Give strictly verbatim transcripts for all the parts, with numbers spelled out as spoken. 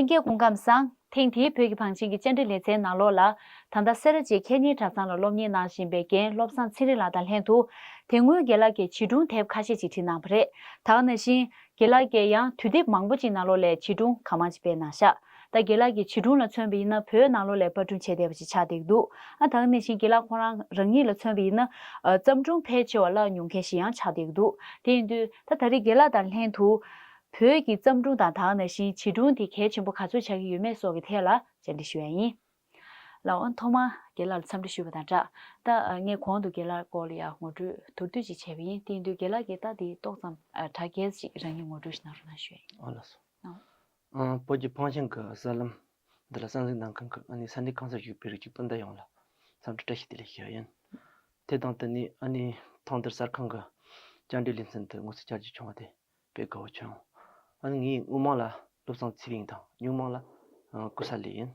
སྐྱེ་སྐུ་ཁམས་བཟང་། ཐེངས་འདིའི་བོད་ཀྱི་བང་ཆེན་གྱི་བཅར་འདྲི་ལེ་ཚན་ནང་ལོགས་ལ། ད་ལྟ་སེ་ར་བྱེས་ཁེ་ཉིན་གྲྭ་ཚང་ལ་སློབ་གཉེར་གནང་བཞིན་པའི་རྒན་བློ་བཟང་ཚེ་རིང་ལགས་དང་ལྷན་དུ། དེ་སྔོན་རྒན་ལགས་ཀྱིས་བྱིས་སྒྲུང་དེབ་ཁ་ཤས་ཅིག་བྲིས་གནང་བ་རེད། ད་ག་ནང་བཞིན། རྒན་ལགས་ཀྱིས་ཡང་དུས་དེབ་མང་པོ་ཅིག་ནང་ལོགས་ལས་བྱིས་སྒྲུང་གང་མང་ཅིག་སྤེལ་གནང་ཤག་ད་རྒན་ལགས་ཀྱིས་བྱིས་སྒྲུང་ལ་མཚོན་པ་ཡིན་ན་བོད་ནང་ལོགས་ལས་པར་སྐྲུན་བྱས་བསྡད་པ་ཅིག་ཆགས་བསྡད་ཀྱི་འདུག་ཨ་ད་ག་ནང་བཞིན་རྒན་ལགས་ཁོ་རང་རང་ཉིད་ལ་མཚོན་པ་ཡིན་ན། ཨ་བརྩམས་སྒྲུང་ཕལ་ཆེ་བ་བཀླག་མྱོང་མཁན་ཞིག་ཡང་ཆགས་བསྡད་ཀྱི་འདུག་དེ་ཡིན་དུས་ད་ད་རེས་རྒན་ལགས་དང་ལྷན་དུ། བོད་ཀྱི་བརྩམས་སྒྲུང་དང་ད་ག་ནང་བཞིན་བྱིས་སྒྲུང་དེ་གལ་ཆེན་པོ་ག་ཚོད་ཆགས་ཀྱི་ཡོད་མེད་སོགས་ཀྱི་ཐད་ལ་བཅར་འདྲི་ཞུ་ཡ་ཡིན། ལགས་འོ། ཐོག་མར་རྒན་ལགས་ལ་འཚམས་འདྲི་ཞུས་པ་དང་སྦྲགས། ད་ངས་གོང་དུ་རྒན་ལགས་སྐོར་ལ་ཡང་ངོ་སྤྲོད་མདོར་བསྡུས་ཅིག་བྱས་པ་ཡིན། དེ་ཡིན་དུས་རྒན་ལགས་ཀྱིས་ད་དེ་ཏོག་ཙམ་ཨ་དྲ་རྒྱའི་ཅིག་རང་ཉིད་ངོ་སྤྲོད་ཞིག་གནང་རོགས་གནང་ཞུ་ཡ་ཡིན། ཨ་ལགས་སོ། ཨ། ཨང་། བོད་ཀྱི་བང་ཆེན་གྱི་གསར་ལམ་འདི་ལ་གསན་གཟིགས་གནང་མཁན་གྱི་ཨ་ནི་ས་གནས་གང་སར་བཞུགས་པའི་རིགས་གཅིག་སྤུན་ཟླ་ཡོངས་ལ་འཚམས་འདྲི་བཀྲ་ཤིས་བདེ་ལེགས་ཞུ་ཡ་ཡིན། དེ་དང་བསྟུན་ནས་ཨ་ནི་ཐེངས་འདིར་གསར་ཁང་གི་བཅར་འདྲི་ལེ་ཚན་དུ་ངོ་ཚ་བཅར་རྒྱུ་བྱུང་བ་དེ་དཔེ་དགའ་བོ་བྱུང་། ཨ་ནི་ངས་སྔོན་མ་ལ་བློ་བཟང་ཚེ་རིང་དང་ཉུང་མ་ལ་ཨ་ཀུ་ས་ལི་ཡིན།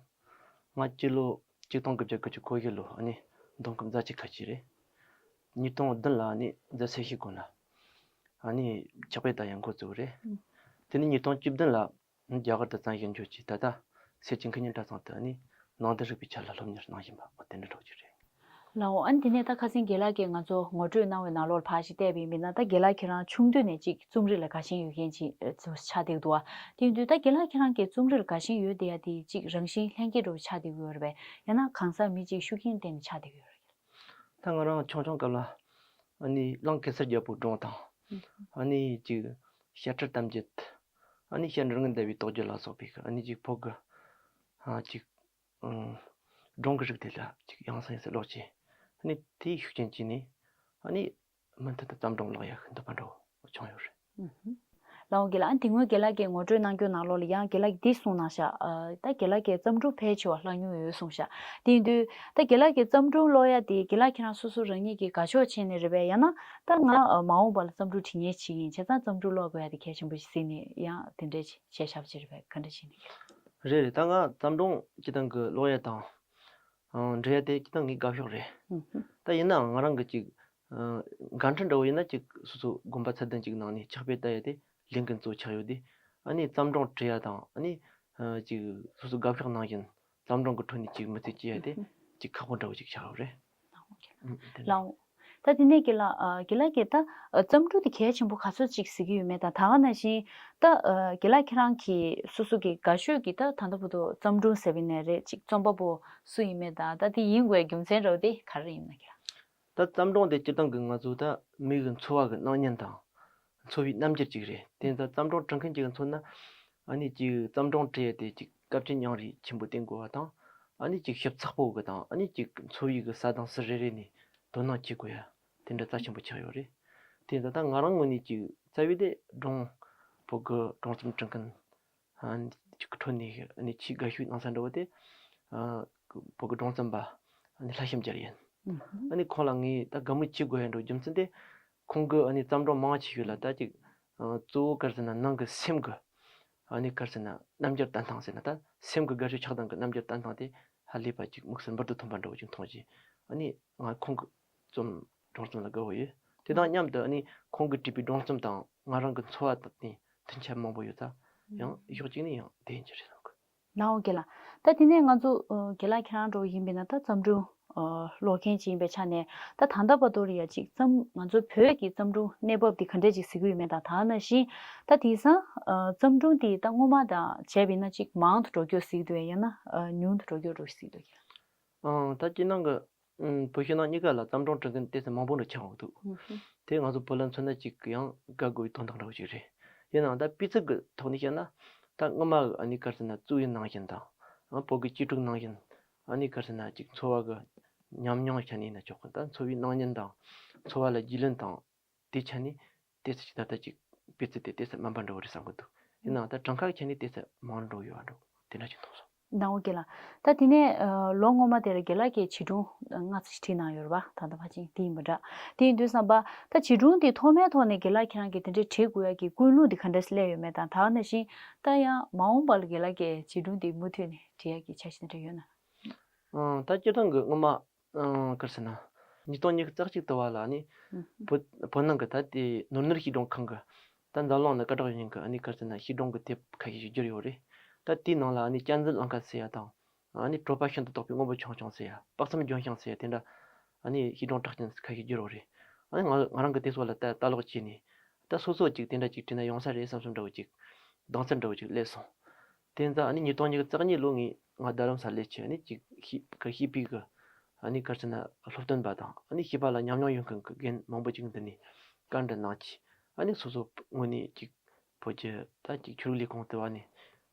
ང་སྤྱི་ལོ་ཆིག་སྟོང་དགུ་བརྒྱ་དགུ་བཅུ་གོ་བཞི་ལོ་ཨ་ནི་འདོན་སྐབས་མཛའ་ཆེ་ཁ་ཆེ་རེད། ཉིས་སྟོང་བདུན་ལ་ཨ་ནི་མཛའ་སེ་ཤི་དགོན་ལ་ཨ་ནི་ཕྱག་དཔེ་ལྟ་ཡང་འགོ་བཙུགས་རེད། དེ་ནས་ཉིས་སྟོང་བཅུ་བདུན་ལ་རྒྱ་གར་དུ་བཙན་བྱོལ་འབྱོར་གྱིས་ད་ལྟ་སེར་བྱེས་ཁེ་ཉིན་གྲྭ་ཚང་དུ་ཨ་ནི་ནང་དོན་རིག་པའི་ཆ་ལ་སློབ་གཉེར་གནང་བཞིན་པ་འོ་དེ་འདྲ་འགྲོ་གི་རེད། ལའོ། ཨ་ནི་དེ་ནས་ད་ཁ་སང་རྒན་ལགས་ཀྱིས་ང་ཚོ་ངོ་སྤྲོད་གནང་བའི་ནང་ལོགས་ལ་ཕར་ཞིག་བལྟས་པ་ཡིན་པས་ན། ད་རྒན་ལགས་ཁྱེད་རང་ཆུང་དུས་ནས་ཅིག་རྩོམ་རིག་ལ་དགའ་ཞེན་ཡོད་མཁན་ཅིག་ཨ་ཆགས་བསྡད་འདུག་བ། དེ་ཡིན་དུས་ད་རྒན་ལགས་ཁྱེད་རང་གིས་རྩོམ་རིག་ལ་དགའ་ཞེན་ཡོད་བསྡད་ཡ་དེ་ཅིག་རང་བཞིན་ལྷན་སྐྱེས་འདྲ་བོ་ཆགས་བསྡད་ཀྱི་ཡོད་རེད་པས། ཡང་ན་གང་ཟག་མི་གཅིག་ཤུགས་རྐྱེན་བརྟེན་ནས་ཆགས་བསྡད་ཀྱི་ཡོད་རེད། ད་ང་རང་ཆུང་ཆུང་སྐབས་ལ་ཨ་ནི་གླང་གེ་སར་རྒྱལ་པོའི་སྒྲུང་དང་། ཨ་ནི་ཅིག་བཤད་སྲོལ་གཏམ་རྒྱུད། ཨ་ནི་བཤད་སྲོལ་ངན་འདའ་བའི་རྟོགས་བརྗོད་ལ་སོགས་པའི་ཨ་ནི་ཅིག་བོད་ཀྱི་ཨ་ཅིག་ཨང་། སྒྲུང་གི་རིགས་དེ་ལ་ཅིག་ཡང་སེ་ཡང་སེ་ཀློག་བྱས། ཨ་ནི་དེའི་ཤུགས་རྐྱེན་གྱིས་ནི་ཨ་ནི་མུ་མཐུད་དུ་བརྩམས་སྒྲུང་ཀློག་ཡག་གི་འདོད་པ་འདྲ་བོ་བྱུང་ཡོད་རེད། ལའོ་རྒན་ལགས། ཨ་ནི་དེ་སྔོན་རྒན་ལགས་ཀྱིས་ངོ་སྤྲོད་གནང་རྒྱུ་ནང་ལོགས་ལ་ཡང་རྒན་ལགས་ཀྱིས་འདི་གསུངས་གནང་ཤག་ཨ་ད་རྒན་ལགས་ཀྱིས་བརྩམས་སྒྲུང་ཕལ་ཆེ་བ་བཀླགས་མྱོང་ཡོད་གསུངས་ཤག་དེ་ཡིན་དུས་ད་རྒན་ལགས་ཀྱིས་བརྩམས་སྒྲུང་ཀློག་ཡ་དེ་རྒན་ལགས་ཁྱེད་རང་སོ་སོ་རང་ཉིད་ཀྱི་དགའ་ཕྱོགས་བྱས་ནས་རེད་པས། ཡང་ན་ད་ང་ཨ་མ་འོངས་པ་ལ་བརྩམས་སྒྲུང་འབྲི་མཁན་ཞིག་ཡིན་བྱས་ཙང་བརྩམས་སྒྲུང་ཀློག་དགོས་ཡ་དེ་གལ་ཆེན་པོ་ཞིག་གཟིགས་ནས་ཡང་དེ་འདྲའི་བྱས་བཞག་པ་ཅིག་རེད་པས། ག་འདྲ་བྱས་ནས། རེད་རེད། ད་ང་བརྩམས་སྒྲུང་སྤྱིར་བཏང་གི་ཀློག་ཡ་དང་། ཨང་། འབྲི་ཡ་དེ་སྤྱིར་བཏང་ངའི་དགའ་ཕྱོགས་རེད། ཨུ་ཧུ། ད་ཡིན་ནའང་ང་རང་གི་ཅིག་ཨ་འགན་འཁྲི་འདྲ་བོ་ཡིན་ན་ཅིག་སོ་སོ་དགོན་པ་ཚད་ལྡན་ཅིག་ནང་ནས་ཕྱག་དཔེ་ལྟ་ཡ་དེ་ལས་འགན་གཙོ་ཆགས་ཡོད་དེ། ཨ་ནི་བརྩམས་སྒྲུང་འབྲི་ཡ་དང་ཨ་ནི་ཨ་ཅིག་སོ་སོ་དགའ་ཕྱོགས་ནང་བཞིན་བརྩམས་སྒྲུང་གི་ཁྲོད་ནས་ཅིག་མི་ཚེ་སྐྱེལ་ཡ་དེ་ཨུ་ཧུ། ཅིག་ཁག་པོ་འདྲ་བོ་ཅིག་ཆགས་ཡོད་རེད། ཨུ་དེ་ལ། ལའོ། ད་དེ་ནས་རྒན་ལགས་ཨ་རྒན་ལགས་ཀྱིས་ད་ཨ་བརྩམས་སྒྲུང་དེ་གལ་ཆེན་པོ་ག་ཚོད་ཅིག་གཟིགས་ཀྱི་ཡོད་མེད་དང་། ད་ག་ནང་བཞིན་ད་ཨ་རྒན་ལགས་ཁྱེད་རང་གིས་སོ་སོ་གི་དགའ་ཤོས་ཀྱི་ད་ད་ལྟ་བར་དུ་བརྩམས་སྒྲུང་ཟེར་བ་ནས་རེད་ཅིག་རྩོམ་པ་པོ་སུ་ཡིན་མེད་དང་། ད་དེ་ཡིན་དགོས་རྒྱུ་མཚན་འདྲ་བོ་དེ་ག་རེ་ཡིན་ན་རྒན་ལགས། ད་བརྩམས་སྒྲུང་དེ་སྤྱིར་བཏང་གི་ང་ཚོ་ད་མི་གི་འཚོ་བ་གི་སྣང་བརྙན་དང་། འཚོ་བའི་རྣམ་འགྱུར་ཅིག་རེད། དེ་ཡིན་ཙང་བརྩམས་སྒྲུང་འབྲི་མཁན་ཅིག་གི་མཚོན་ན། ཨ་ནི་ཅིག་བརྩམས་སྒྲུང་འབྲི་ཡ་དེ་ཅིག་སྐབས་རྗེས་མྱོང་རིག་ཆེན་པོ་བསྟེན་དགོས་པ་དང་། ཨ་ནི་ཅིག་ཞིབ་ཚགས་པོ་གི་དང་། ཨ་ནི་ཅིག་འཚོ་བའི་གི་ས་དང་ས་རེ་རེ་ནས་དོ་སྣང་བྱེད་དགོས་ཡ་དེ་འདྲ་རྩ་ཆེན་པོ་ཆགས་ཡོད་རེད། དེ་ཡིན་ཙང་ད་ང་རང་ངོས་ནས་ཅིག་རྩ་བའི་དེ་སྒྲུང་བོད་གི་སྒྲུང་རྩོམ་འབྲི་མཁན་ཨ་ནི་ཅིག་གི་ཁྲོད་ནས་ཨ་ནི་ཆེས་དགའ་ཤོས་གནང་ས་འདྲ་བོ་དེ་ཨ་བོད་གི་སྒྲུང་རྩོམ་པ་ཨ་ནི་ལྷ་བྱམས་རྒྱལ་ཡིན། ཨ་ནི་ཁོང་ལ་ངས་ད་དགའ་མོས་བྱེད་དགོས་ཡ་འདྲ་བོ་རྒྱུ་མཚན་དེ། ཁོང་གི་ཨ་ནི་བརྩམས་སྒྲུང་མང་ཆེ་ཤོས་ལ་ད་ཅིག་ཨ་གཙོ་བོ་ག་རེ་ཟེར་ན་ནང་གི་སེམས་ཀྱི་ཨ་ནི་ག་རེ་ཟེར་ན་རྣམ་འགྱུར་བསྟན་སྟངས་ཟེར་ན། ད་སེམས་ཀྱི་དགའ་ཤོས་ཆགས་སྟངས་ཀྱི་རྣམ་འགྱུར་བསྟན་སྟངས་དེ་ཧ་ལས་པ་ཅིག་དམིགས་བསལ་འབུར་དུ་ཐོན་པ་འདྲ་བོ་ཅིག་མཐོང་རྗེས། ཨ་ནི་ང་ཁོང་གི་རྩོམ་སྒྲུང་རྩོམ་ལ་དགའ་བོ་ཡོད། དེ་དང་མཉམ་དུ་ཨ་ནི་ཁོང་གིས་བྲིས་པའི་སྒྲུང་རྩོམ་དང་ང་རང་གི་འཚོ་བ་དང་མཐུན་ཆ་མང་པོ་ཡོད་ཙང་ཡང་ཕྱོགས་གཅིག་ནས་ཡང་བདེན་གྱི་རེད་བསམ་གི། ལའོ་རྒན་ལགས། ད་དེ་ནས་ང་ཚོ་ཨ་རྒན་ལགས་ཁྱེད་རང་འདྲ་བོ་ཡིན་པས་ན་ད་བརྩམས་སྒྲུང་ཨ་ཀློག་མཁན་ཅིག་ཡིན་པའི་ཆ་ནས། ད་ད་ལྟ་བར་དུ་ལ་ཡ་ཅིག་བརྩམས་ང་ཚོ་བོད་ཀྱི་བརྩམས་སྒྲུང་གནས་བབ་འདི་ག་འདྲས་ཅིག་གཟིགས་ཀྱི་ཡོད་མེད་དང་། ད་ག་ནང་བཞིན་ད་དེང་སང་ཨ་བརྩམས་སྒྲུང་འདི་ད་སྔོན་མ་དང་བྱས་པ་ཡིན་ན་ཅིག་མང་དུ་འགྲོ་རྒྱུ་གཟིགས་འདུག་གས། ཡང་ན་ཨ་ཉུང་དུ་འགྲོ་རྒྱུ་འདྲ་བོ་ཞིག་གཟིགས་འདུག་གས། ཨང་། ད་སྤྱིར་བཏང་གི་ཨུམ་བོད་ཕྱི་ནང་གཉིས་ཀ་ལ་བརྩམས་སྒྲུང་འབྲི་མཁན་ཏོག་ཙམ་མང་པོ་འདྲ་ཆགས་འོང་གི་འདུག་ཨུ་ཧུ། དེ་ང་ཚོ་བོད་ལ་མཚོན་ན་ཅིག་ཡང་དགའ་དགོས་པའི་དོན་དག་འདྲ་བོ་ཅིག་རེད། ཡིན་ནའང་ད་སྤུས་ཚད་ཀྱི་ཐོག་ནས་བཤད་ན། ད་སྔོན་མ་ཨ་ནི་ག་རེ་ཟེར་ན་གཙོ་བོའི་ནང་བཞིན་དང་། ཨ་བོད་ཀྱི་གཅེས་ཕྲུག་ནང་བཞིན་ཨ་ནི་ག་རེ་ཟེར་ན་ཅིག་འཚོ་བ་གི་ཉམས་མྱོང་ཆ་ནས་ཡིན་ན་ཆོག་གི། ད་འཚོ་བའི་སྣང་བརྙན་དང་འཚོ་བ་ལ་རྒྱུས་ལོན་དང་དེ་ཆ་ནས་ཏོག་ཙམ་ཅིག་ད་ལྟ་ཅིག་སྤུས་ཚད་དེ་ཏོག་ཙམ་དམའ་འབེབས་འདྲ་བོ་རེད་བསམ་གི་འདུག་ཡིན་ནའང་ད་གྲངས་ཀ་ཆ་ནས་ཏོག་ཙམ་མང་འགྲོ་ཡོད་པ་འདྲ་བོ་དེ་འདྲ་ཅིག་མཐོང་སོང་། ལའོ་རྒན་ལགས། ད་དེ་ནས་ཨ་ལོ་སྔོན་མ་དེར་རྒན་ལགས་ཀྱིས་བྱིས་སྒྲུང་ཨ་སྔ་ཙམ་ཞིག་བྲིས་གནང་ཡོད་རེད་པ། ད་ལྟ་ཕལ་ཆེར་དེ་ཡིན་པ་འདྲ། དེ་ཡིན་དུས་ཙམ་པ་ད་བྱིས་སྒྲུང་དེ་ཐོག་མའི་ཐོག་ནས་རྒན་ལགས་ཁྱེད་རང་གིས་དེ་འདྲའི་བྲིས་དགོས་ཡ་གི་ཀུན་སློང་དེ་ག་འདྲས་སླེབས་ཡོད་མེད་དང་། ད་ག་ནང་བཞིན་ད་ཡང་མ་འོངས་པ་ལ་རྒན་ལགས་ཀྱིས་བྱིས་སྒྲུང་དེ་མུ་མཐུད་ནས་བྲིས་ཡ་གི་འཆར་གཞི་དེ་འདྲ་ཡོད་ན། ཨང་། ད་སྤྱིར་བཏང་གི་སྔོན་མ་ཨང་ག་རེ་ཟེར་ན། ཉིས་སྟོང་ཉི་ཤུ་རྩ་གཅིག་ལོ་བ་ལ་ནི་ཨུ་ཧུ། བོད་བོད་ནང་གི་ད་ལྟའི་ནོར་གནས་བྱིས་སྒྲུང་ཁང་གི་ད་འཛམ་གླིང་ནང་སྐད་གྲགས་ཡོད་མཁན་གྱི་ཨ་ནི་ག་རེ་ཟེར་ན་བྱིས་སྒྲུང་གི་དེབ་ཁ་ཤས་ཤིག་བསྒྱུར་ཡོད་རེད། ད་དེའི་ནང་ལ་ཨ་ནི་གཅན་གཟན་གླང་ཁ་ཟེར་ཡ་དང་། ཨ་ནི་གྲོད་པ་ཤིན་ཏུ་དོག་པའི་སྔོན་པོ་ཆུང་ཆུང་ཟེར་ཡ། དཔག་བསམ་ལྗོན་ཤིང་ཟེར་ཡ། དེ་འདྲ་ཨ་ནི་བྱིས་སྒྲུང་གྲགས་ཅན་ཁ་ཤས་བསྒྱུར་བ་རེད། ཨ་ནི་ང་ང་རང་གིས་དེ་ཚོ་ལ་ལྟ་ལྟ་ཀློག་བྱས་ནས། ད་སོ་སོ་ཅིག་དེ་འདྲ་ཅིག་བྲིས་ན་ཡོང་ས་རེད་བསམ་བསམ་འདྲ་བོ་ཅིག་གདེང་ཚོད་འདྲ་བོ་ཅིག་སླེབས་སོང་། དེ་ཙང་ཨ་ནི་ཉིས་སྟོང་ཉི་ཤུ་རྩ་གཉིས་ལོ་ངས་ང་རྡ་རམ་ས་ལ་སླེབས་བྱས། ཨ་ནི་ཅིག་བྱིས་ཀྱི་བྱིས་པའི་གི་ཨ་ནི་ག་རེ་ཟེར་ན་སློབ་སྟོན་པ་དང་། ཨ་ནི་བྱིས་པ་ལ་ཉམས་མྱོང་ཡོད་མཁན་གྱི་རྒན་མང་པོ་ཅིག་འདི་ནས་བཀའ་འདྲི་གནང་བྱས། ཨ་ནི་སོ་སོ་ངོས་ནས་ཅིག་བོད་ཀྱི་ད་ཅིག་ཆོས་ལུགས་ལས་ཁུངས་དེ་བ་ནས་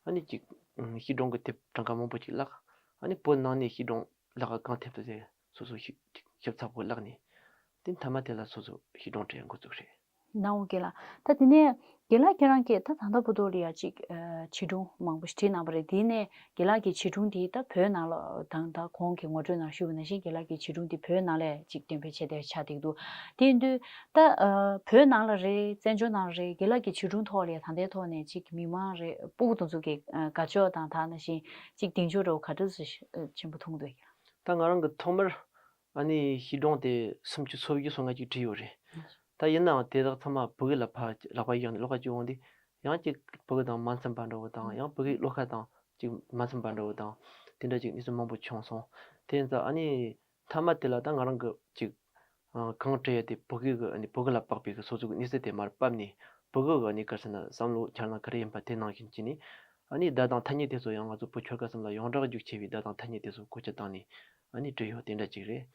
ཨ་ནི་ཅིག་བྱིས་སྒྲུང་གི་དེབ་གྲངས་ཀ་མང་པོ་ཅིག་བཀླགས། ཨ་ནི་བོད་ནང་ནས་བྱིས་སྒྲུང་ལག་ག་གང་ཐེབས་ཐུབ་ཚེ་སོ་སོ་ཞིབ་ཞིབ་ཚགས་པོ་བཀླགས་ནས། དེ་མཐའ་མ་དེ་ལ་སོ་སོ་བྱིས་སྒྲུང་འབྲི་ཡ་འགོ་བཙུགས་རེད། གནང་བ་དགེ་ལགས། ད་དེ་ནས་དགེ་ལགས་ཁྱེད་རང་གིས་ད་ད་ལྟ་བར་དུ་ལ་ཡ་གཅིག་ཨ་བྱིས་སྒྲུང་མང་པོ་ཞིག་བྲིས་གནང་བ་རེད། དེ་ནས་དགེ་ལགས་ཀྱི་བྱིས་སྒྲུང་དེ་ད་བོད་ནང་ལ་དང་ད་གོང་གི་ངོ་སྤྲོད་ནང་ཞུས་པ་ནང་བཞིན་དགེ་ལགས་ཀྱི་བྱིས་སྒྲུང་དེ་བོད་ནང་ལ་གཅིག་འགྲེམས་སྤེལ་བྱས་བསྡད་ཆགས་བསྡད་འདུག་དེ་ཡིན་དུས་ད་ཨ་བོད་ནང་ལ་རེད། བཙན་བྱོལ་ནང་ལ་རེད། དགེ་ལགས་ཀྱི་བྱིས་སྒྲུང་ཐོག་ལ་ཡ་ད་ལྟའི་ཐོག་ནས་གཅིག་མི་མང་རེད། སྤུ་གུ་དེ་ཚོ་གི་ཨ་དགའ་ཕྱོགས་དང་ད་ནང་བཞིན་གཅིག་གདེང་ཕྱོགས་འདྲ་བོ་ག་འདྲ་ཞིག་ཨ་ཆེན་པོ་མཐོང་འདུག་གས། ད་ང་རང་གི་ཐོག་མར་ཨ་ནི་བྱིས་སྒྲུང་དེ་སུམ་ཅུ་སོ་བཞི་སོ་ལྔ་ཅིག་བྲིས་ཡོད་རེད། ད་ཡིན་ནའང་དེ་དག་ཚང་མ་བོད་སྐད་ལ་ཕར་ལག་པ་གཡུགས་ནས་ཀློག་ག་བཅུག་འོང་དུས། ཡང་ཅིག་བོད་སྐད་དང་མ་འཚམས་པ་འདྲ་བོ་དང་། ཡང་བོད་སྐད་ཀློག་ཁ་དང་ཅིག་མ་འཚམས་པ་འདྲ་བོ་དང་། དེ་འདྲ་ཅིག་གནས་ཚུལ་མང་པོ་བྱུང་སོང་། དེ་ཡིན་ཙང་ཨ་ནི་མཐའ་མ་དེ་ལ་ད་ང་རང་གི་ཅིག་ཨ་གང་བྲིས་ཡ་དེ་བོད་སྐད་ཀྱི་ཨ་ནི་བོད་སྐད་ལ་དཔག་པའི་གི་སོ་སོ་གི་གནས་ཚུལ་དེ་མར་ཕབ་ནས། བོད་སྐད་ཀྱི་ཨ་ནི་ག་རེ་ཟེར་ན་བསམ་བློ་འཆར་སྣང་ག་རེ་ཡིན་པ་དེ་ནང་བཞིན་བྱས་ནས། ཨ་ནི་བརྡ་དང་ཐ་སྙད་དེ་ཚོ་ཡང་ང་ཚོ་བོད་ཆོལ་ཁ་གསུམ་ལ་ཡོངས་གྲགས་རྒྱུགས་ཆེ་བའི་བརྡ་དང་ཐ་སྙད་དེ་ཚོ་གོ་ཆ་བཏང་ནས་ཨ་ནི་བྲིས་ཡོད། དེ་འདྲ་ཅིག་རེད།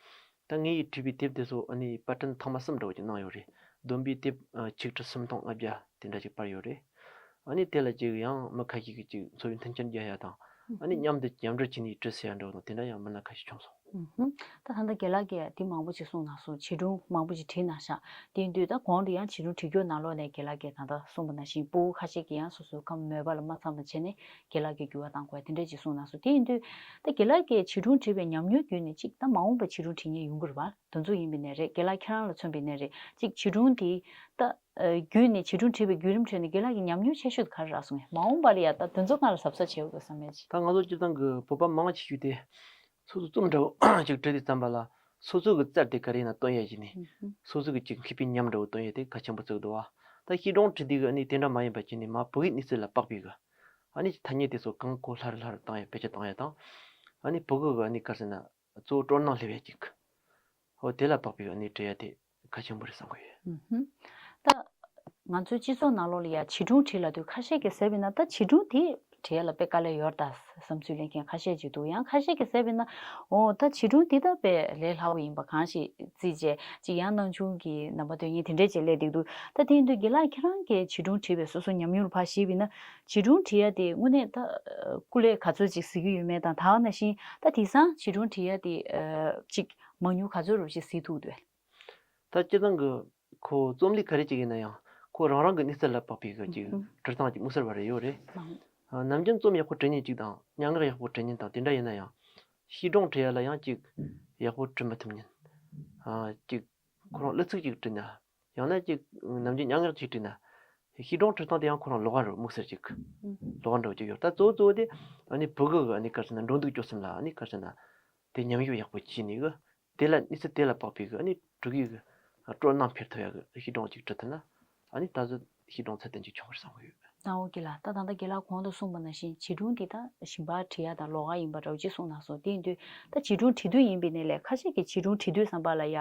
ད་ངས་བྲིས་པའི་དེབ་དེ་ཚོ་ཨ་ནི་པར་སྐྲུན་ཐེངས་མ་གསུམ་འདྲ་བོ་ཅིག་གནང་ཡོད་རེད། བསྡོམས་པས་དེབ་ཨ་ཆིག་ཁྲི་སུམ་སྟོང་ལྔ་བརྒྱ་དེ་འདྲ་ཅིག་པར་ཡོད་རེད། ཨ་ནི་དེ་ལ་ཅིག་ཡང་མི་ཁ་ཤས་ཀྱིས་ཅིག་འཚོ་བའི་མཐུན་རྐྱེན་རྒྱག་ཡ་དང་། ཨ་ནི་མཉམ་དུ་མཉམ་འབྲེལ་བྱས་ནས་བྲིས་ཟེར་ཡ་འདྲ་བོ་དང་། དེ་འདྲ་ཡང་མི་སྣ་ཁ་ཤས་བྱུང་སོང་། ཨུམ། ད་ད་ལྟ་དགེ་ལགས་ཀྱིས་དེ་མང་པོ་ཅིག་གསུངས་གནང་སོང་། བྱིས་སྒྲུང་མང་པོ་ཅིག་བྲིས་གནང་ཤག་དེ་ཡིན་དུས་ད་གོང་དུ་ཡང་བྱིས་སྒྲུང་བྲིས་རྒྱུ་ནང་ལོགས་ནས་དགེ་ལགས་ཀྱིས་ད་ལྟ་གསུངས་པ་ནང་བཞིན་སྤུ་གུ་ཁ་ཤས་ཀྱིས་ཡང་སོ་སོའི་ཁམས་མོས་པ་ལ་མ་འཚམ་པ་བྱས་ནས་དགེ་ལགས་ཀྱི་འགྱུར་བ་བཏང་དགོས་དེ་འདྲ་ཅིག་གསུངས་གནང་སོང་། དེ་ཡིན་དུས་ད་དགེ་ལགས་ཀྱིས་བྱིས་སྒྲུང་བྲིས་པའི་ཉམས་མྱོང་བརྒྱུད་ནས་ཅིག་ད་མ་འོངས་པར་བྱིས་སྒྲུང་བྲིས་མཁན་ཡོང་གི་རེད་པ། དེ་ཚོ་ཡིན་པ་ནས་རེད། དགེ་ལགས་ཁྱེད་རང་ལ་མཚོན་པ་ཡིན་ན་རེད། ཅིག་བྱིས་སྒྲུང་དེ་ད་ཨ་བརྒྱུད་ནས་བྱིས་སྒྲུང་བྲིས་པའི་བརྒྱུད་རིམ་ཁྲོད་ནས་དགེ་ལགས་ཀྱི་ཉམས་མྱོང་ཆེ་ཤོས་དེ་ག་རེ་རག་སོང་ངས། མ་འོངས་པ་ལ་ཡ་ད་དེ་ཚོ་སྒང་ལ་གཟབ་གཟབ་བྱེད་དགོས་བསམ་ཡ་ཅིག་ད་ང་ཚོ་སྤྱིར་བཏང་གི་བོད་པ་མང་ཆེ་ཤོས་དེ་སོ་སོ་རྩོམ་འདྲ་བོ་ཅིག་བྲིས་དུས་ཙམ་པ་ལ་སོ་སོ་གི་རྩལ་དེ་ག་རེ་ཡིན་ན་སྟོན་ཡ་བྱས་ནས། ཨུ་ཧུམ། སོ་སོ་གི་ཅིག་མཁས་པའི་ཉམས་འདྲ་བོ་སྟོན་ཡ་དེ་གལ་ཆེན་པོ་བརྩི་གི་འདུག་བ། ད་བྱིས་སྒྲུང་བྲིས་དུས་ཀྱི་ཨ་ནི་དེ་འདྲ་མ་ཡིན་པ་བྱས་ནས་མར་བོད་ཡིག་གནས་ཚུལ་ལ་དཔག་པའི་གི་ཨ་ནི་ཐ་སྙད་དེ་ཚོ་གང་གོ་སླ་རུ་སླ་རུ་བཏང་ཡ། བེད་སྤྱོད་བཏང་ཡ་དང་། ཨ་ནི་བོད་སྐད་གི་ཨ་ནི་ག་རེ་ཟེར་ན་གཙོ་བོ་སྤྲོ་སྣང་སླེབས་ཡ་ཅིག་འོ་དེ་ལ་དཔག་པའི་ཨ་ནི་བྲིས་ཡ་དེ་གལ་ཆེན་པོ་རེད་བསམ་གི་ཡོད། ཨུ་ཧུམ། ད་ང་ཚོའི་སྤྱི་ཚོགས་ནང་ལོགས་ལ་ཡ་བྱིས་སྒྲུང་བྲིས་ལབ་དུས་ཁ་ཤས་ཀྱིས་ཟེར་བ་ཡིན་ན་ད་བྱིས་སྒྲུང་དེ་བྲིས་ཡ་ལ་དཔེ་དཀའ་ལས་ཡོད་རེད་ད་བསམ་ཚུལ་གླེང་མཁན་ཁ་ཤས་ཅིག་འདུག་ཡང་ཁ་ཤས་ཀྱིས་ཟེར་བ་ཡིན་ན་འོ་ད་བྱིས་སྒྲུང་འདི་ད་དཔེ་ལས་སླ་པོ་ཡིན་པ་གང་ཞིག་བརྩིས་བྱས། ཅིག་ཡང་སྣང་ཆུང་གི་རྣམ་པ་སྟོན་མཁན་དེ་འདྲས་ཅིག་སླེབས་བསྡད་འདུག་ད་དེ་ཡིན་དུས་དགེ་ལགས་ཁྱེད་རང་གིས་བྱིས་སྒྲུང་བྲིས་པའི་སོ་སོ་ཉམས་མྱོང་ལ་ཕར་ཞིབ་ཡིན་ན། བྱིས་སྒྲུང་བྲིས་ཡ་དེ་དངོས་གནས་ད་སྐུ་ལས་ག་ཚོད་ཅིག་གཟིགས་ཀྱི་ཡོད་མེད་དང་། ད་ག་ནང་བཞིན་ད་དེང་སང་བྱིས་སྒྲུང་བྲིས་ཡ་དེ་ཅིག་མང་ཉུང་ག་ཚོད་རུ་ཅིག་གཟིགས་ཐུབ་འདུག་ད་སྤྱིར་བཏང་གི་ཁོ་རྩོམ་ལུས་ག་རེ་ཅིག་ཡིན་ན་ཡང་ཁོ་རང་རང་གི་གནས་ཚུལ་ལ་དཔག་པའི་གི་ཅིག་ཨུ་ཧུམ། འབྲི་སྟངས་ཅིག་མི་སེར་བ་རེ་ཡོད་རེད། ཨ་ནམ་རྒྱུན་རྩོམ་ཡག་པོ་འབྲི་མཁན་ཅིག་དང་སྙན་ངག་ཡག་པོ་འབྲི་མཁན་དང་དེ་འདྲ་ཡིན་ན་ཡང་། བྱིས་སྒྲུང་བྲིས་ཡ་ལ་ཡང་ཅིག་ཡག་པོ་འབྲི་མི་ཐུབ་མཁན། ཨ་ཅིག་ཁོ་རང་གླུ་ཚིག་ཅིག་བྲིས་ན། ཡང་ན་ཅིག་ནམ་རྒྱུན་སྙན་ངག་ཅིག་བྲིས་ན། བྱིས་སྒྲུང་འབྲི་སྟངས་དེ་ཡང་ཁོ་རང་ལོགས་ཀ་རུ་དམིགས་བསལ་ཅིག་ལོགས་ཀ་འདྲ་བོ་ཅིག་ཡོད། ད་གཙོ་བོ་གཙོ་བོ་དེ་ཨ་ནི་བོད་སྐད་གི་ཨ་ནི་ག་རེ་ཟེར་ན་འགྲོ་འདུག་སྤྱོད་གསུམ་ལ་ཨ་ནི་ག་རེ་ཟེར་ན་དེ་ཉམས་ཞིབ་ཡག་པོ་བྱས་ནས་གི་དེ་ལ་གནས་ཚུལ་དེ་ལ་དཔག་པའི་གི་ཨ་ནི་འབྲི་གི་གི་སྤྲོ་སྣང་འཕེལ་ཐུབ་ཡ་གི་བྱིས་སྒྲུང་ཅིག་བྲིས་ཐུབ་ན། ཨ་ནི་ད་གཟོད་བྱིས་སྒྲུང་ཚད་ལྡན་ཅིག་བྱུང་བར་བསམ་གི་ཡོད། ནའོ་དགེ་ལགས། ད་ད་ལྟ་དགེ་ལགས་གོང་དུ་གསུངས་པ་ནང་བཞིན་བྱིས་སྒྲུང་འདི་ད་ཞིང་པར་བྲིས་ཡ་དང་ལོགས་ཀ་ཡིན་པ་འདྲ་བོ་ཅིག་གསུངས་གནང་སོང་། དེ་ཡིན་དུས་ད་བྱིས་སྒྲུང་བྲིས་དུས་ཡིན་པའི་ནས་ལས་ཁ་ཤས་ཀྱིས་བྱིས་སྒྲུང་བྲིས་དུས་ཙམ་པ་ལ་ཡ་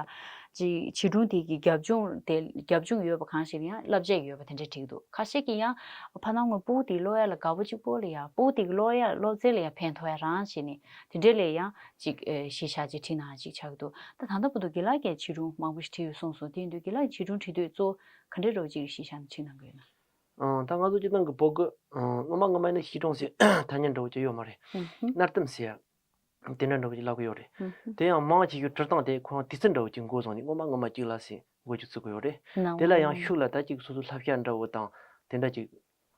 ཅིག་བྱིས་སྒྲུང་དེ་གི་རྒྱབ་ལྗོངས་དེ་རྒྱབ་ལྗོངས་ཡོད་པ་གང་ཞིག་ལ་ཡང་བསླབ་བྱ་ཡོད་པ་དེ་འདྲ་བྲིས་འདུག་ཁ་ཤས་ཀྱིས་ཡང་ཕ་ནང་ངོས་སྤུ་གུ་དེ་ཀློག་ཡ་ལ་དགའ་པོ་གཅིག་པོ་ལ་ཡ་སྤུ་གུ་དེ་གི་ཀློག་ཡ་ཀློག་རྩལ་ལ་ཡ་ཕན་ཐོགས་ཡ་རང་བྱས་ནས་དེ་འདྲ་ལ་ཡང་ཅིག་ཨེ་གཞི་བཞག་ཅིག་བྲིས་ནའང་ཅིག་ཆགས་ཀྱི་འདུག་ད་ད་ལྟ་བར་དུ་དགེ་ལགས་ཀྱིས་བྱིས་སྒྲུང་མང་པོ་ཞིག་བྲིས་ཡོད་གསུངས་སོང་། དེ་ཡིན་དུས་དགེ་ལགས་ཀྱིས་བྱིས་སྒྲུང་བྲིས་དུས་གཙོ་བོ་ག་འདྲའི་འདྲ་བོ་ཅིག་གཞི་བཞག་ནས་བྲིས་གནང་གི་ཡོད་ན། ཨང་། ད་ང་ཚོ་སྤྱིར་བཏང་གི་བོད་ཀྱི་ཨང་སྔོན་མ་སྔོན་མ་ནས་བྱིས་སྒྲུང་ཟེར་ཐ་སྙད་འདྲ་བོ་ཅིག་ཡོད་མ་རེད། ཨུ་ཧུམ། གནའ་གཏམ་ཟེར་ཡ་དེ་འདྲ་འདྲ་བོ་ཅིག་ལབ་གི་ཡོད་རེད། ཨུ་ཧུམ། དེ་ཡང་མང་ཆེ་ཤོས་བྲི་སྟངས་དེ་ཁོ་རང་དུས་ཚོད་འདྲ་བོ་ཅིག་འགོ་བཟུང་ནས་སྔོན་མ་སྔོན་མ་ཅིག་ལ་ཟེར་འགོ་ཅིག་ཚུགས་གི་ཡོད་རེད། ནའོ། དེ་ལ་ཡང་ཤུགས་ལ་ད་ཅིག་སོ་སོ་བསླབ་བྱ་འདྲ་བོ་དང་དེ་འདྲ་ཅིག་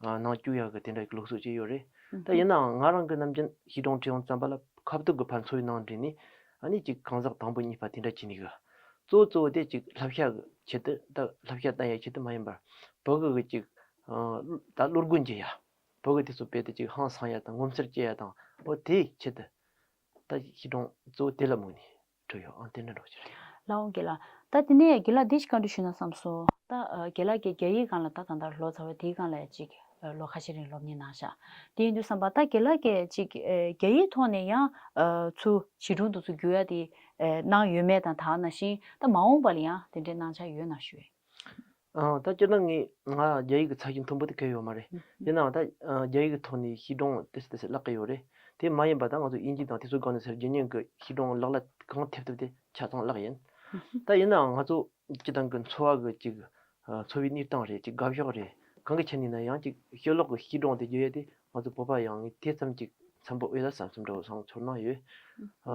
ཨ་ནང་བཅུག་ཡག་གི་དེ་འདྲ་གི་ལུགས་སྲོལ་ཅིག་ཡོད་རེད། ཨུ་ད་ཡིན་ནའང་ང་རང་གི་ནམ་རྒྱུན་བྱིས་སྒྲུང་བྲིས་ཡོང་ཙམ་པ་ལ་ཁ་ཐུག་གི་ཕར་འཚོ་བའི་ནང་འདྲེས་ནས་ཨ་ནི་ཅིག་གང་ཟག་དང་པོ་གཉིས་པ་དེ་འདྲ་བྱས་ནས་གི་གཙོ་བོ་གཙོ་བོ་དེ་ཅིག་བསླབ་བྱ་གི་ཆེད་དུ། ད་བསླབ་བྱ་བསྟན་ཡག་ཆེད་དུ་མ་ཡིན་པར་བོད་སྐད་གི་ཅིག་ཨ་ད་བློ་སྒོ་འབྱེད་ཡ། བོད་སྐད་དེ་ཚོ་རྦད་དེ་ཅིག་ཧང་སང་ཡ་དང་ངོ་མཚར་སྐྱེ་ཡ་དང་། འོ་དེའི་ཆེད་དུ་ད་བྱིས་སྒྲུང་གཙོ་བོ་དེ་ལ་དམིགས་ནས་བྲིས་ཡོད། ཨང་། དེ་འདྲ་འདྲ་བོ་ཅིག་རེད། ལགས་འོང་དགེ་ལགས། ད་དེ་ནས་དགེ་ལགས་འདི་ཞིག་བཀའ་འདྲི་ཞུས་ན་བསམ་སོང་། ད་ཨ་དགེ་ལགས་ཀྱིས་རྒྱ་ཡིག་སྒང་ལ་ད་ད་ལྟ་ལོ་ཙཱ་བ་དེའི་སྒང་ལ་ཅིག་ ལོ་ཁ་ཤས་རིང་སློབ་གཉེར་གནང་ཤག་དེ་ཡིན་དུས་ཙམ་པ་ད་རྒན་ལགས་ཀྱིས་ཅིག་རྒྱ་ཡིག་ཐོག་ནས་ཡང་ཚུར་བྱིས་སྒྲུང་དེ་ཚོ་བསྒྱུར་ཡ་དེ་གནང་ཡོད་མེད་དང་དེ་ནང་བཞིན་ད་མ་འོངས་པ་ལ་ཡང་དེ་འདྲའི་གནང་འཆར་ཡོད་ན་ཞུ། ཨང་། ད་སྤྱིར་བཏང་ངས་ང་རྒྱ་ཡིག་གི་ཚད་གཞི་མཐོན་པོ་དེ་གལ་ཡོད་མ་རེད། ཡིན་ནའང་ད་རྒྱ་ཡིག་གི་ཐོག་ནས་བྱིས་སྒྲུང་ཏོག་ཙམ་ཏོག་ཙམ་བཀླག་གི་ཡོད་རེད། དེ་མ་ཡིན་པ་ད་ང་ཚོ་དབྱིན་ཇི་དང་དེ་ཚོའི་སྒང་ནས་ཟེར་རྒྱུ་ཉན་གི་བྱིས་སྒྲུང་ལག་ལ་གང་ཐེབས་ཐུབ་དེ་ཆ་ཚང་བཀླག་ཡིན། ད་ཡིན་ནའང་ང་ཚོ་སྤྱིར་བཏང་གི་འཚོ་བ་གི་ཅིག་འཚོ་བའི་གནས་སྟངས་རེད། ཅིག་དགའ་ཕྱོགས་རེད། གང་གི་ཆ་ནས་ན་ཡང་ཅིག་ཤོ་ལོག་གི་བྱིས་སྒྲུང་དེ་བསྒྱུར་ཡས་དེ་ང་ཚོ་བོད་པ་ཡང་དེ་ཙམ་ཅིག་འཚམ་པོ་ཡོད་ལ་བསམ་བསམ་འདྲ་བོ་སང་ཚོར་སྣང་ཡོད།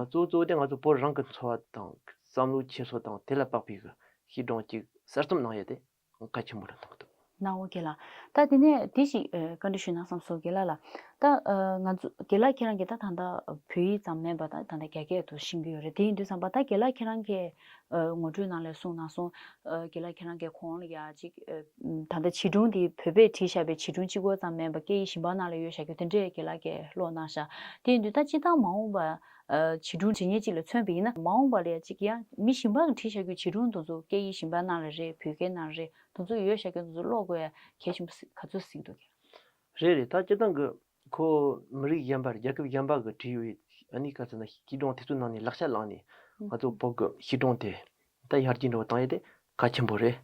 གཙོ་བོ་གཙོ་བོ་དེ་ང་ཚོ་བོད་རང་གི་འཚོ་བ་དང་བསམ་བློ་འཁྱེར་སོ་དང་དེ་ལ་དཔག་པའི་གི་བྱིས་སྒྲུང་ཅིག་གསར་རྩོམ་གནང་ཡས་དེ་གལ་ཆེན་པོ་རེད་མཐོང་གི་འདུག་ནའོ་རྒན་ལགས། ད་དེ་ནས་དེ་ཞིག་བཀའ་འདྲི་ཞུས་ན་བསམ་སོང་རྒན་ལགས་ལ། ད་ང་ཚོ་རྒན་ལགས་ཁྱེད་རང་གིས་ད་ད་ལྟ་བོད་ཡིག་ཙམ་མིན་པ་ད་ད་ལྟ་རྒྱ་སྐད་དུ་ཤེས་ཀྱི་ཡོད་རེད། དེ་ཡིན་དུས་ཙམ་པ་ད་རྒན་ལགས་ཁྱེད་རང་གིས་ངོ་སྤྲོད་ནང་ལ་གསུངས་ནང་སོང་། རྒན་ལགས་ཁྱེད་རང་གིས་གོང་ལ་ཡ་ཅིག་ད་ལྟ་བྱིས་སྒྲུང་དེ་བོད་པས་བྲིས་བཞག་པའི་བྱིས་སྒྲུང་གཅིག་པོ་ཙམ་མིན་པ་སྐད་ཡིག་གཞན་པ་ནང་ལ་ཡོད་བཞག་རྒྱུ་དེ་འདྲས་རྒན་ལགས་ཀྱིས་ཀློག་གནང་བཞག་དེ་ཡིན་དུས་ད་སྤྱིར་བཏང་མ་འོངས་པ། བྱིས་སྒྲུང་འབྲི་མཁན་ཅིག་ལ་མཚོན་པ་ཡིན་ན་མ་འོངས་པ་ལ་ཡ་ཅིག་ཡང་མི་གཞན་པ་གིས་བྲིས་བཞག་རྒྱུ་བྱིས་སྒྲུང་དེ་ཚོ་སྐད་ཡིག་གཞན་པ་ནང་ལ་རེད། བོད་སྐད་ནང་ལ་རེད། དེ་ཚོ་ཡོད་བཞག་རྒྱུ་དེ་ཚོ་ཀློག་དགོས་ཡ་གལ་ཆེན་པོ་ག་ཚོད་གཟིགས་འདུག་གས། རེད་རེད། ད་སྤྱིར་བཏང་གི་ཁོ་མི་རིགས་གཞན་པ་རྒྱལ་ཁབ་གཞན་པ་གིས་བྲིས་ཡོད་ཨ་ནི་ག་ཚོད་ན་བྱིས་སྒྲུང་དེ་ཚོའི་ནང་ནས་ལག་ཆ་བླངས་ནས་ང་ཚོ་བོད་ཀྱི་བྱིས་སྒྲུང་དེ་ད་ཡར་རྒྱས་འགྲོ་བ་བཏང་ཡས་དེ་གལ་ཆེན་པོ་རེད།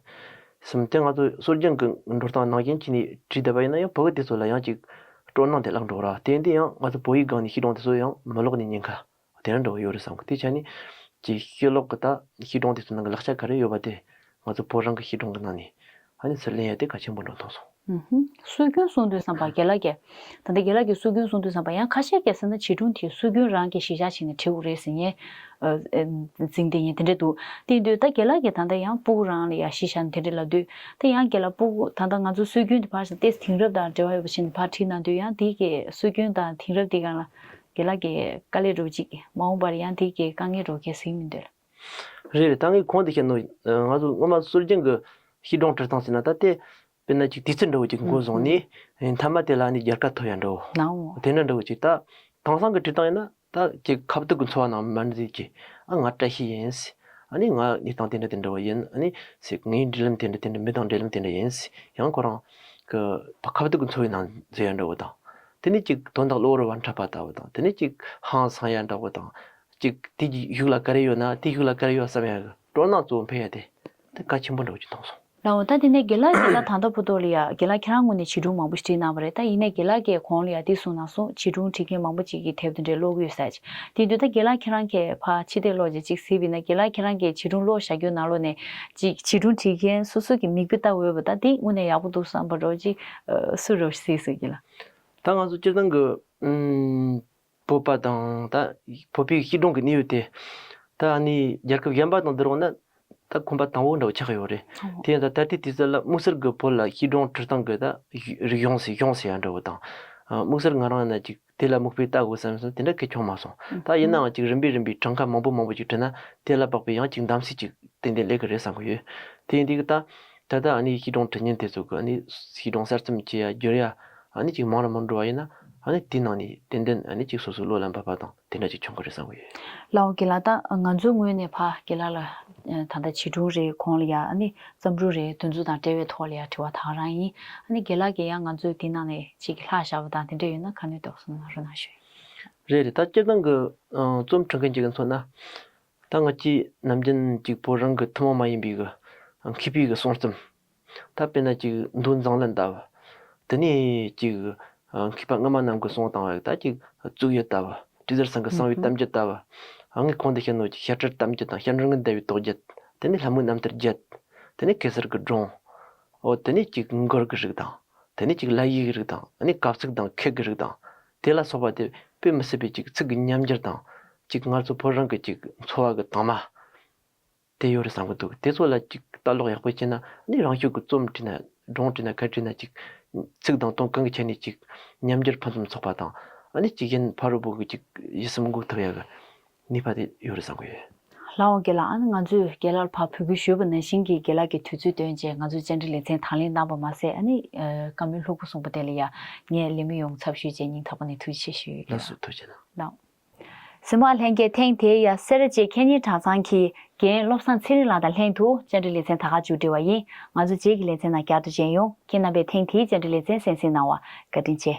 གསུམ་དེ་ང་ཚོ་སྲོལ་རྒྱུན་གྱི་འགྲོ་སྟངས་ནང་བཞིན་བྱས་ནས་བྲིས་བསྡད་པ་ཡིན་ན་ཡང་བོད་དེ་ཚོ་ལ་ཡང་ཅིག་སྤྲོ་སྣང་དེ་བརླག་འགྲོ་ར། དེ་ཡིན་དུས་ཡང་ང་ཚོ་བོད་ཡིག་སྒང་ནས་བྱིས་སྒྲུང་དེ་ཚོ་ཡང་མི་ཀློག་ནས་ཉེན་ཁ་དེ་འདྲ་འགྲོ་གི་ཡོད་རེད་བསམ་གི་དེ་ཆ་ནས་ཅིག་ཤོ་ལོག་གི་ད་བྱིས་སྒྲུང་དེ་ཚོ་ནང་གི་ལག་ཆ་ག་རེ་ཡོད་པ་དེ་ང་ཚོ་བོད་རང་གི་བྱིས་སྒྲུང་གི་ནང་ནས་ཨ་ནི་ཚུར་ལེན་ཡ་དེ་གལ་ཆེན་པོ་འགྲོ་མཐོང་སོང་། ཧུམ། སྲོལ་རྒྱུན་གསུང་དུས་ཙམ་པ་རྒན་ལགས་ཀྱིས། ད་ལྟ་རྒན་ལགས་ཀྱིས་སྲོལ་རྒྱུན་གསུང་དུས་ཙམ་པ་ཡང་ཁ་ཤས་ཀྱིས་ཟེར་ན་བྱིས་སྒྲུང་དེ་སྲོལ་རྒྱུན་རང་གིས་གཞི་བཞག་བྱས་ནས་བྲིས་དགོས་རེད་ཟེར་མཁན། འཛིན་བསྡད་མཁན་དེ་འདྲ་འདུག་དེ་ཡིན་དུས་ད་རྒན་ལགས་ཀྱིས་ད་ལྟ་ཡང་སྤུ་གུ་རང་ལ་ཡང་གཞི་བཞག་ནས་དེ་འདྲ་ལབ་དུས་ད་ཡང་རྒན་ལགས་སྤུ་གུ་ད་ལྟ་ང་ཚོ་སྲོལ་རྒྱུན་དེ་ཕར་ཞོག་ཏོག་ཙམ་དེང་རབས་དང་འབྲེལ་བ་ཡོད་པ་བྱས་ནས་ཕར་ཁྲིད་གནང་དུས་ཡང་དེ་གི་སྲོལ་རྒྱུན་དང་དེང་རབས་དེ་སྒང་ལ་རྒན་ལགས་ཀྱིས་དཀའ་ལས་འདྲ་བོ་ཅིག་མ་འོངས་པར་ཡང་དེ་གི་དཀའ་ངལ་འདྲ་བོ་གལ་སྲིད་མི་འདུག་ལ། རེད་རེད། ད་ངས་གོང་དུ་བཤད་ནོ་ང་ཚོ་སྔོན་མ་སྲོལ་རྒྱུན་གྱི་བྱིས་སྒྲུང་འབྲི་སྟངས་ཟེར་ན་ད་དེ་དཔེར་ན་ཅིག་དུས་ཚོད་འདྲ་བོ་ཅིག་འགོ་བཟུང་ནས་མཐའ་མ་དེ་ལ་ནི་རྒྱལ་ཁ་ཐོབ་ཡ་འདྲ་བོ་ནའོ་དེ་འདྲ་འདྲ་བོ་ཅིག་ད་དེང་སང་གི་འབྲི་སྟངས་ཡིན་ན་ད་ཅིག་ཁ་བརྡ་གི་འཚོ་བ་ནང་མ་འཛུལ་གྱི་ཨ་ང་བཀྲ་ཤིས་ཡིན། ཨ་ནི་ང་གནས་སྟངས་དེ་འདྲ་དེ་འདྲ་བོ་ཡིན། ཨ་ནི་ཟེར་ངའི་འབྲེལ་ལམ་དེ་འདྲ་དེ་འདྲ་མི་དང་འབྲེལ་ལམ་དེ་འདྲ་ཡིན། ཡང་ཁོ་རང་གི་ཁ་བརྡ་གི་འཚོ་བའི་ནང་འཛུལ་ཡ་འདྲ་བོ་དང་དེ་ནི་ཅིག་དོན་དག་གློ་བུར་བ་འཁྲབ་པ་ལྟ་བུ་དང་དེ་ནི་ཅིག་ཧང་སང་ཡ་འདྲ་བོ་དང་། ཅིག་དེ་གི་གཞུག་ལ་ག་རེ་ཡོད་ན་དེ་གཞུག་ལ་ག་རེ་ཡོད་བསམ་ཡ་གི་སྤྲོ་སྣང་གཙོ་བོ་འཕེལ་ཡ་དེ་དེ་གལ་ཆེན་པོ་འདྲ་བོ་ཅིག་མཐོང་སོང་། ལའོ། ད་དེ་ནས་རྒན་ལགས་ཀྱིས་ད་ད་ལྟ་བར་དུ་ལ་ཡ་རྒན་ལགས་ཁྱེད་རང་ངོས་ནས་བྱིས་སྒྲུང་མང་པོ་ཞིག་བྲིས་གནང་བ་རེད། ད་ཡིན་ནའི་རྒན་ལགས་ཀྱིས་གོང་ལ་ཡ་དེ་གསུངས་གནང་སོང་། བྱིས་སྒྲུང་བྲིས་མཁན་མང་པོ་ཅིག་གིས་དེབ་དེ་འདྲའི་ཀློག་གི་ཡོད་ཟེར་ཅིག་དེ་དུས་ད་རྒན་ལགས་ཁྱེད་རང་གིས་ཕར་ཕྱི་བལྟས་ཀློག་ཅིག་ཅིག་གཟིགས་པ་ཡིན་ན་རྒན་ལགས་ཁྱེད་རང་གིས་བྱིས་སྒྲུང་ཀློག་བཞག་རྒྱུ་ནང་ལོགས་ནས་ཅིག་བྱིས་སྒྲུང་བྲིས་མཁན་སོ་སོ་གི་མིག་དཔེ་ལྟ་འོས་པ་ད་དེ་དངོས་གནས་ཡག་པོ་འདུག་བསམ་པ་འདྲ་བོ་ཅིག་སུ་འདྲ་བོ་ཞིག་གཟིགས་སོང་རྒན་ལགས། ད་ང་ཚོ་སྤྱིར་བཏང་གི་ཨུམ། བོད་པ་དང་ད་བོད་པའི་བྱིས་སྒྲུང་གི་གནས་ཡུལ་དེ་ད་ཨ་ནི་རྒྱལ་ཁབ་གཞན་པ་དང་བསྡུར་འོང་ན་ད་གོམ་པ་དང་པོ་འདྲ་བོ་ཆགས་ཡོད་རེད། ཨོ། དེ་ཡང་ད་ད་ལྟའི་དུས་ཚོད་ལ་དམིགས་བསལ་གྱི་བོད་ལ་བྱིས་སྒྲུང་འབྲི་སྟངས་ཀྱི་ད་རིག་གཞུང་ཟེར་གཞུང་ཟེར་ཡ་འདྲ་བོ་དང་། དམིགས་བསལ་ང་རང་ཡིན་ན་ཅིག་དེ་ལ་མིག་དཔེ་ལྟ་དགོས་བསམ་སོང་དེ་འདྲ་གལ་བྱུང་མ་སོང་། ད་ཡིན་ནའང་ཅིག་རིམ་པས་རིམ་པས་གྲངས་ཀ་མང་པོ་མང་པོ་ཅིག་བྲིས་ན་དེ་ལ་དཔག་པའི་ཡང་ཅིག་གདམ་གསེས་ཅིག་ཏན་ཏན་སླེབས་ཀྱི་རེད་བསམ་གྱི་ཡོད། དེ་ཡིན་དུས་ཀྱི་ད་ད་ལྟ་ཨ་ནི་བྱིས་སྒྲུང་འབྲི་མཁན་དེ་ཚོ་གི་ཨ་ནི་བྱིས་སྒྲུང་གསར་རྩོམ་བྱེད་ཡ་བསྒྱུར་ཡ་ཨ་ནི་ཅིག་མང་རུ་མང་འགྲོ་བ་ཡིན་ན་ཨ་ནི་དེའི་ནང་ནས་ཏན་ཏན་ཨ་ནི་ཅིག་སོ་སོའི་བློ་ལ་འབབ་པ་དང་དེ་འདྲ་ཅིག་བྱུང་གི་རེད་བསམ་གྱི་ཡོད། ལའོ་རྒན་ལགས། ད་ང་ཚོའི་ངོས་ནས་ཕར་རྒན་ལགས་ལ་ད་ལྟ་བྱིས་སྒྲུང་རེད། གོང་ལ་ཡ་ཨ་ནི་བརྩམས་སྒྲུང་རེད། དེ་ཚོ་དང་འབྲེལ་བའི་ཐོག་ལ་ཡ་དྲི་བ་ད་ག་རང་ཡིན། ཨ་ནི་རྒན་ལགས་ཀྱིས་ཡང་ང་ཚོའི་དེ་ནང་ནས་ཅིག་ལྷག་བཞག་པ་དང་དེ་འདྲ་ཡོད་ན་ཁ་སྣོན་ཏོག་ཙམ་གནང་རོགས་གནང་ཞུ། རེད་རེད། ད་སྤྱིར་བཏང་གི་རྩོམ་འབྲི་མཁན་ཅིག་གི་མཚོན་ན། ད་ང་ཚོས་ནམ་རྒྱུན་ཅིག་བོད་རང་གི་ཐུན་མོང་མ་ཡིན་པའི་གི་མཁས་པའི་གི་གསུང་རྩོམ། ད་དཔེར་ན་ཅིག་མདོ་མཛངས་བླུན་ལྟ་བུ། དེ་ནས་ཅིག་མཁས་པ་སྔ་མ་རྣམས་ཀྱིས་གསུངས་བཏང་བའི་ད་ཅིག་གཙུག་གཡུ་ལྟ་བུ། སྤྲེལ་ཟུར་ཚང་གི་གསང་བའི་གཏམ་རྒྱུད་ལྟ་བུ། ཨ་ངས་གོང་དུ་བཤད་ནོ་ཅིག་བཤད་སྲོལ་གཏམ་རྒྱུད་དང་བཤད་སྲོལ་ངན་ལྡན་པའི་དོགས་རྒྱུད། དེ་ནས་ལྷ་མོའི་རྣམ་ཐར་རྒྱུད། དེ་ནས་གེ་སར་གྱི་སྒྲུང་། འོ་དེ་ནས་ཅིག་མགུར་གྱི་རིགས་དང་། དེ་ནས་ཅིག་ལ་ཡིག་གི་རིགས་དང་ཨ་ནི་གབ་ཚིག་དང་ཁྱད་ཀྱི་རིགས་དང་། དེ་ལ་སོགས་པ་དེ་དཔེ་མི་སྲིད་པའི་ཅིག་ཚིག་གི་ཉམས་འགྱུར་དང་། ཅིག་ང་ཚོ་བོད་རང་གི་ཅིག་འཚོ་བ་གི་དྭངས་མ། དེ་ཡོད་རེད་བསམ་གི་འདུག་དེ་ཚོ་ལ་ཅིག་ལྟ་ཀློག་ཡག་པོ་བྱས་ན་ཨ་ནི་རང་ཤུགས་ཀྱིས་རྩོམ་བྲིས་ན་སྒྲུང་བྲིས་ན་ག་བྲིས་ན་ཅིག་ཚིག་དང་དོན་གང་གི་ཆ་ནས་ཅིག་ཉམས་འགྱུར་ཕུན་སུམ་ཚོགས་པ་དང་ཨ་ནི་ཅིག་གཞན་ཕ་རོལ་པོ་གི་ཅིག་ཡིད་སེམས་འགུག་ཐུབ་ཡག་གི་ནུས་པ་དེ་ཡོད་རེད་བསམ་གི་ཡོད། ལགས་འོང་རྒན་ལགས། ཨ་ནི་ང་ཚོས་རྒན་ལགས་ལ་ཕར་འབོད་སྐུལ་ཞུས་པ་ནང་བཞིན་གྱི་རྒན་ལགས་ཀྱིས་དུས་ཚོད་བཏོན་བྱས་ང་ཚོའི་བཅར་འདྲི་ལེ་ཚན་དང་ལེན་གནང་བ་མ་ཟད་ཨ་ནི་བཀའ་མོལ་ལྷུག་པོ་གསུངས་པ་དེ་ལ་ཡ་ངས་ལན་མི་ཡོང་ཚབ་ཞུས་བྱས་སྙིང་ཐག་པ་ནས་ཐུགས་རྗེ་ཆེ་ཞུ་ཡི། ལགས་སོ། ཐུགས་རྗེ་གནང་། ལགས། གཟིགས་མོ་བ་ལྷན་རྒྱས། ཐེངས་དེའི་ཡ་སེ་ར་བྱེས་ཁེ་ཉིན་གྲྭ་ཚང་གི་རྒན་བློ་བཟང་ཚེ་རིང་ལགས་དང་ལྷན་དུ་བཅར་འདྲི་ལེ་ཚན་ད་ག་མཇུག་སྒྲིལ་བ་ཡིན། ང་ཚོ་རྗེས་ཀྱི་ལེ་ཚན་ནང་བསྐྱར་དུ་མཇལ་ཡོང་། ཁྱེད་རྣམ་པས་ཐེངས་དེའི་བཅར་འདྲི་ལེ་ཚན་གསན་གཟིགས་གནང་བར་བཀའ་དྲིན་ཆེ།